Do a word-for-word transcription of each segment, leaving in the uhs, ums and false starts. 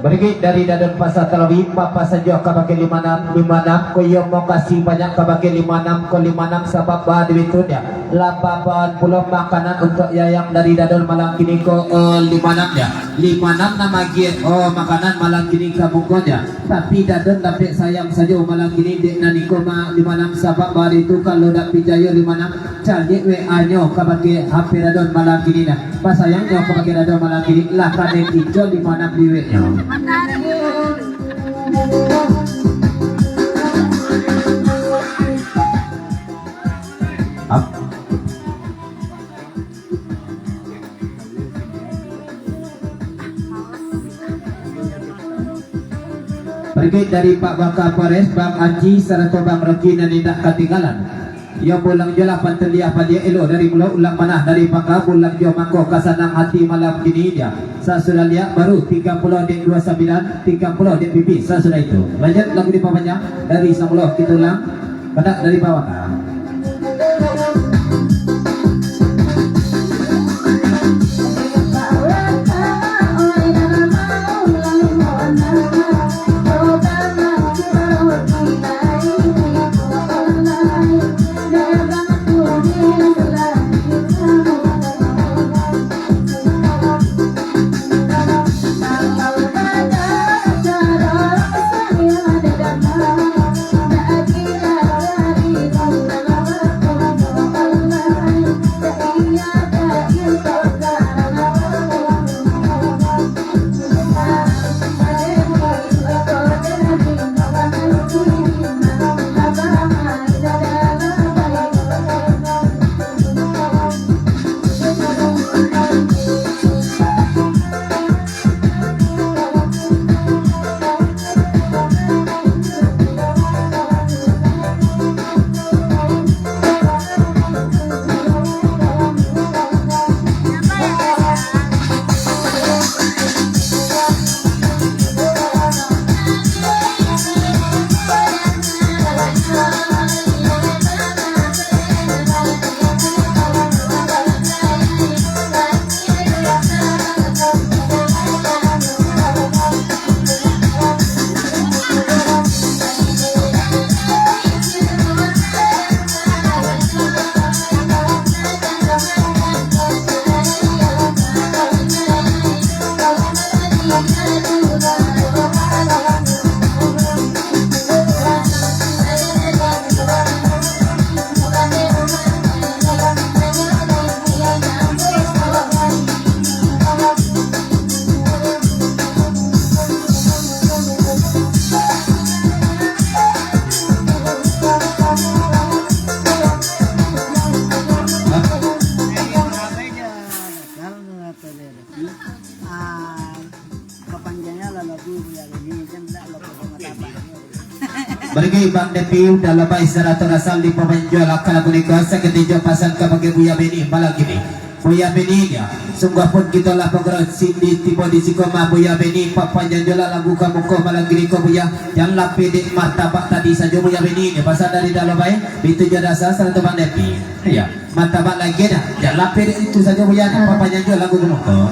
Barikik dari Dadon Pasa Talawi, papasan jo kabake lima anam, lima anam, ko iyo mokasih banyak kabake lima anam, ko lima anam sabab ba duit tu dia. Lapan pulo makanan untuak yayang dari Dadon malam kini ko, oh, lima anam dia. Lima anam nan magiah, oh, makanan malam kini ka muko dia. Tapi Dadon dapek sayang sajo malam kini dek nan iko ma-, lima anam sabab ba duit tu kalau dak picayo lima anam, caliak W A-nyo kabake H P Dadon malam kini nah. Pasayangnyo kabake Dadon malam kini, lah ka den kico limo anam duitnyo. Ap-, Barikik dari Pak Wakapolres, Bang Aji, sarato Bang Rocky nan indak katinggalan. Iyo pulang jo lah pantaliah baliak elok dari mulo ulang manah dari pangka pulang jo mangko ka sanang hati malam kini dia. Sasudah liak baru tiga puluh dek dua sambilan, tiga puluh dek pipis sasudah itu. Lanjut lagu dipapanjang dari samulo kito ulang, kandak dari bawah ka. Ah, papanjanglah lagu Buya Beni, kan ndak lo. Bagi Bang Depi, udah labai sarato rasal di pamanjo lakal puniko, saketi jo pasan kabake Buya Beni malam kini. Buya Beni dia, sungguahpun kito lah pagaro sindi tibo di siko mah Buya Beni, papanjang jolah lagu ka muko malam kini ko Buya, jan lapeh dek martabak tadi sajo Buya Beni dia, pasan dari Dalabai, itu jo dasa sarato Bang Depi. Iya. Martabak lagi dah. Jan lapeh dek itu sajo Buya, dah papanjang jo lagu tu mah.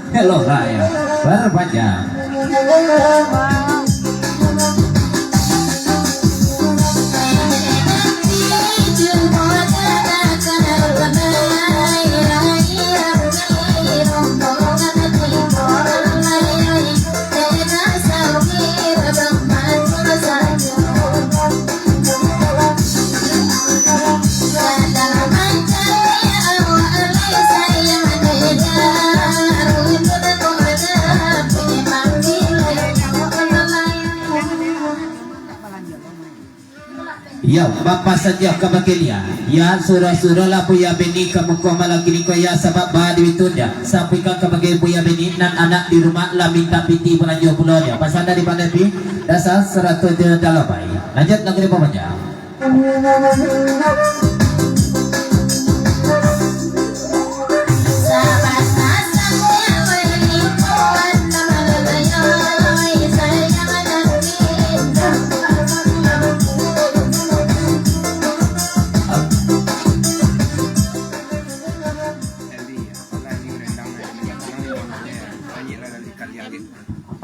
Elok lah ya. Papanjang. Yo, bapasan jo kabake dia. Ya, suruah-suruahlah Buya Beni ka muko malam kini ko ya, sabab ba duit tu dia. Sampaikan kabake Buya Beni, nan anak di rumah lah mintak piti balanjo pulo dia. Pasan dari Bang Depi, dasa sarato jo dalabai. Lanjut lagu dia pamanjang.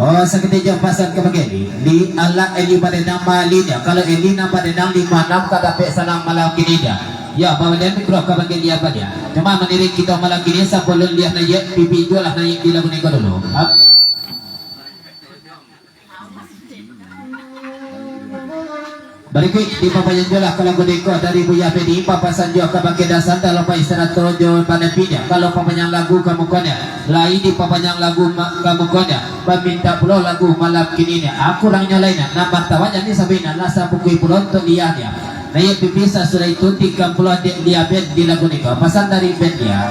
Oh, sakutiko pasan ka bagian Eli. Eli alah Eli badendang malinya. Kalau Eli nan badendang limo anam ka dapek sanang malam kini dia. Ya, bawa dia mikro ka bagian dia apa dia. Cuma manirik kita malam kini, sabalun liah naiak, pipi juo lah naiak di lagu niko dulu. Ap. Barikuik dipapanjang juo lah ka lagu niko dari Buya Bedi, papasan juo ka bakeh dasan dalam pai sarato jo panampinya. Kalau papanjang lagu ka mukonyo, lai dipapanjang lagu ma-, ka mukonyo, bamintak pulo lagu malam kini ni. Ah, kurangnyo lainyo, nan martabat jadi sabina lah sapukui pulo untuak liah dia. Naiak pipi sasudah itu tikam pulo dek liah band di lagu niko. Pasan dari band dia.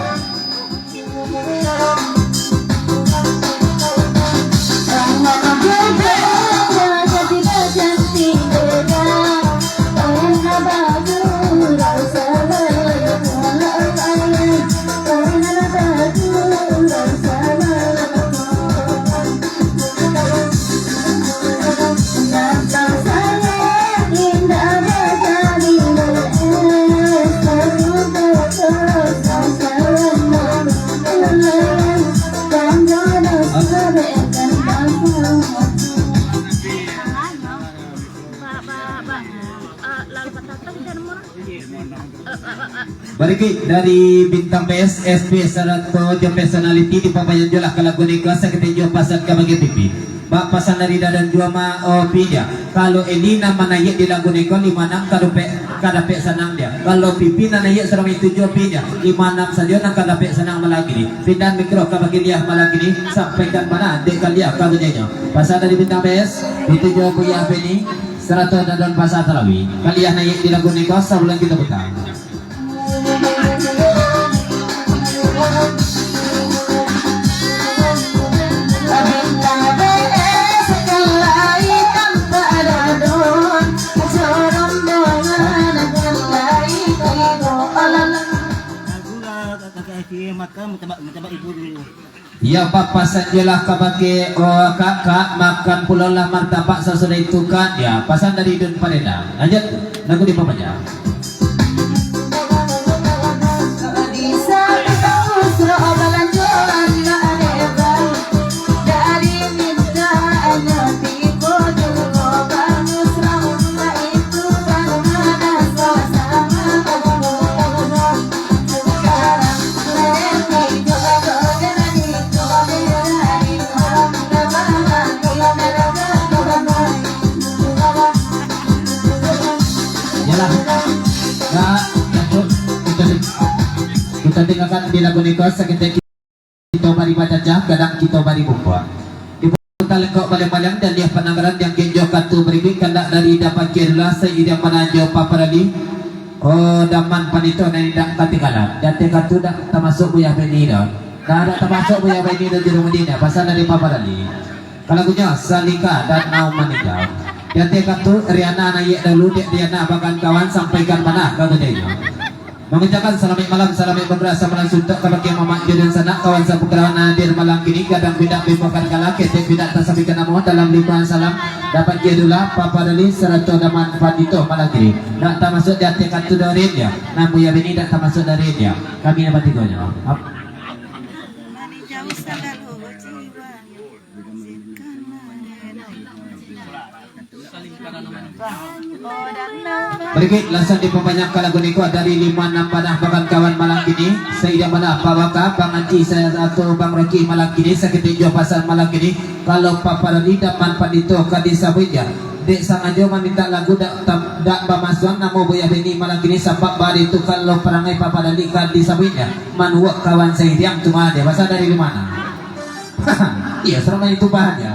Barikuik dari Bintang P S, S P sarato jo personality dipapanjang juo lah ka lagu niko, sakutiko pasan ka bagian pipi. Bak pasan dari Dadan juo ma-, oh, pi dia. Kalau Eli nan manaiak di lagu niko limo anam ka dapek, ka dapek sanang dia. Kalau pipi nan naiak surang itu juo pi dia. Limo anam sajo nan ka dapek sanang malam kini. Pindahan mikro ka bagian liah malam kini, sampaikan bana dek ka liah ka bunyinya. Pasan dari Bintang P S, itu juo Buya Bedi, sarato Dadan Pasar Talawi. Ka liah naiak di lagu niko sabalun kita putar. Iyo, Pak, pasan juo lah ka bakeh, oh, kakak, makan pulo lah martabak sasudah itu, Kak. Ya, pasan dari Dun Padendang. Lanjut, lagu dipapanjang. Yalah. Nah, lanjut. Kita, kita dengarkan di lagu niko, sakutiko kito bari bacacah, gadang kito bari bungkuak. Diputar lengkok baleng-baleng, dan liah pananggaran yang genjo katu baribik, kandak dari dapan kiri lah, sairing mananjo paparali. Oh, daman panito nan indak katinggalan. Di ateh katu dak tamasuak Buya Beni doh. Nah, dak tamasuak Buya Beni doh, Jurumuddin, pasan dari paparali. Kalau punyo Salika dan Naum Maningga. Di ateh katu Riana naiak dahulu, dek Riana bakan kawan sampaikan bana ka gadonyo. Mangucapkan salamaik malam, salamaik babarasa malam suntuak kabake mamak jo dunsanak, kawan sapukarawan nan hadir malam kini, gadang pindak bimbo kan kalah, ketek pindak tasampaikan namo dalam lingkungan salam, dapat katuju lah, Papa Dali sarato Daman Pandito malam kini. Dak tamasuak di ateh katu dorin yo, nan Buya Beni dak tamasuak dorin yo. Kami nan batigonyo. Ap- Barikuik, langsung dipabanyak ka lagu niko dari Lima Anam Panah Bakan Kawan malam kini. Sairing bana Pak Waka, Bang Anci, sarato Bang Rocky malam kini, sakutiko jo pasan malam kini. Kalau Papa Dali Daman Pandito ka disabuik yo, dek sangajo mamintak lagu dak tam-, dak bamasuak namo Buya Beni malam kini, sabab bari tu kalau parangai Papa Dali ka disabuik yo, manuak kawan sairiang tu mah dia. Pasan dari Lima Anam. Iyo, salamaik itu bahan yo.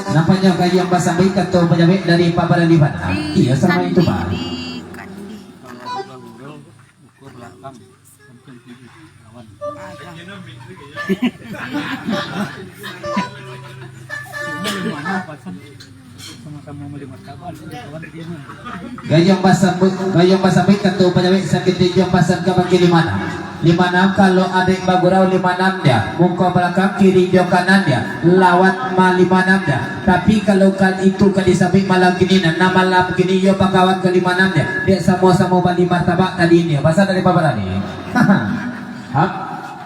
Nampaknyo gayuang basambuik kato pajawek dari Papa Dali bana. Iyo, salamaik itu bahan. Gayuang basambuik, gayuang basambuik kato pajawek, sakutiko jo pasan kabake Lima Anam. Lima Anam, kalau adaik bagurau Lima Anam dia, muko balakang, kiri jo kanan dia, lawat ma Lima Anam dia. Tapi kalau ka itu ka disabuik malam kini, nah, nah, malam kini iyo bakawan ka Lima Anam dia. Dek samo-samo bali martabak tadi ni, pasan dari Papa Dali. Hap.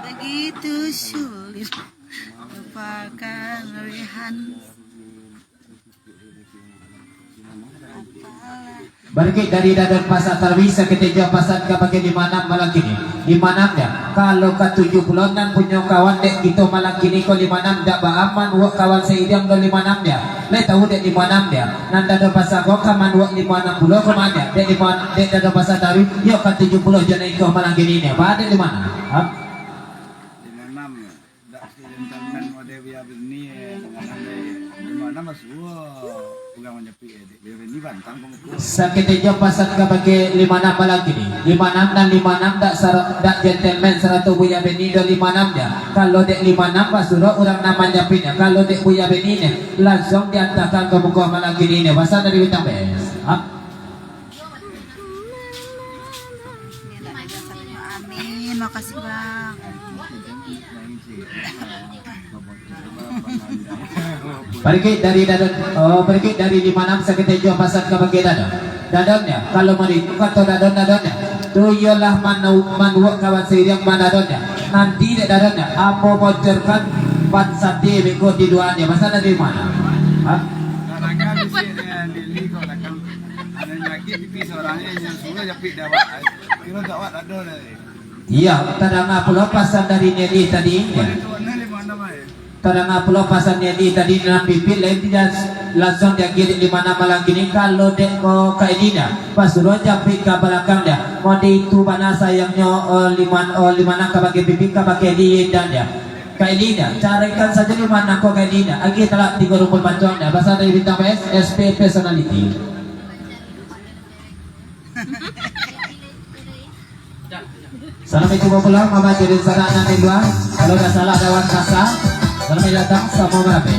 Begitu sulit lupakan Rehan. Barikik dari Dadon Pasar Tarwi, saketek jo pasan ka bagi lima anam malam kini. Lima anam ya, kalau ka tujuh puluah nan punyo kawan dek kito malam kini ko lima anam dak baaman wak kawan seidiang do lima anam ya. Lai tahu dek lima anam ya. Nan Dadon Pasar ko ka manuak lima anam pulo ko mah ya. Dek lima, dek Dadon Pasar Tarwi, yo ka tujuh puluah jo nan iko malam kini ni. Ba dek lima anam. Ha? Lima anam ya. Dak si gentleman model Buya Beni, eh, dengan ande. Di mana Mas Wo? Urang manjapuik, eh, dek Buya Beni bantang ko muko. Saketek jo pasan ka bagi lima anam malam kini. Lima anam nan lima anam dak sara-, dak gentleman sarato Buya Beni do lima anam ja. Kalau dek lima anam basuruh urang nan manjapuiknyo. Kalau dek Buya Beni nyo, langsuang diantakan ka muko malam kini nyo. Pasan dari Bintang Best. Hap. Amin, makasih, Bang. Barikik dari Dadon, oh, barikik dari lima anam saketek jo pasan ka bagi Dadon. Dadon ya, kalau mari tu kato Dadon, Dadon ya. Tu iyolah manu-, manuak kawan siriang manadon ya. Nanti dek Dadon ya, ambo bocorkan ban sate beko di luar ya. Pasan dari mana? Ha? Kadang-kadang bisi dia Lili kau lakang. Ada lagi pipi seorang ni yang suruh japik dia awak. Kira tak awak tak ada dah. Iya, tadanga pulo pasan dari Nelly tadi. Tadanga pulo pasan Nelly tadi, nan pipit lain tidak langsuang diagiah dek lima anam malam kini. Kalau dek ko Kak Elina, pasuruah japik ka balakang dia. Mode itu bana sayangnyo, oh, lima, oh, lima anam ka bagi pipit, ka bagi di dan dia. Kak Elina, carikan saja lima anam ko Kak Elina. Agiah talak tigo rumpun pacuang dia. Pasan dari Bintang P S, S P personality. Salam cubo pulang, mama jadi sanak nan di lua. Kalau dah salah lawan kasa, salam datang samo marape.